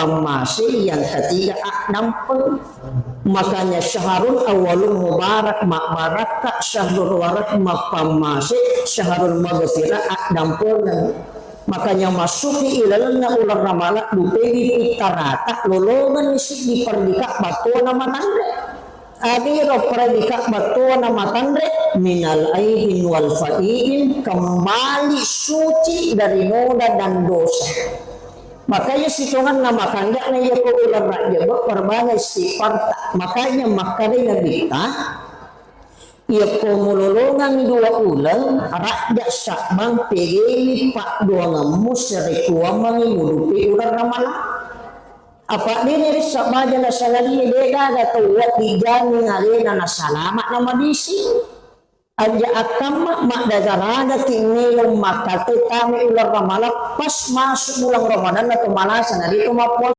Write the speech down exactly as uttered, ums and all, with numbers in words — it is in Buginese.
pammase, yang ketiga addampeng. Makanya syahrun awalun mubarak, mabbarakka, syahrul rahmah pammase, syahrul maghfirah addampengeng. Makanya masuki ilalenna uleng Ramalang, dupegi pittarata, lolongenni siddi perdika battuanna matanre. Adiro perdika battuanna matanre, minal aibin wal faidin, kembali suci dari noda dan dosa. Makanya sitongenna makanja'na yako uleng Rajjaba perbanyak istighfarta. Makanya makkedai Nabitta, yako mulolongang dua uleng, Rajjab Sya'ban, pegaiwi paddoangemmu, sarekkuammengngi mudupi uleng Ramalang. Apa dene rissa baja nasangadie, de gaga tau wedding jamin alena nasalama namabisi. Anja akkamma maddagaraga ki melo makkate tama uleng Ramalang, pas masuk bulan Ramadan atau malasa na de to mappuasa.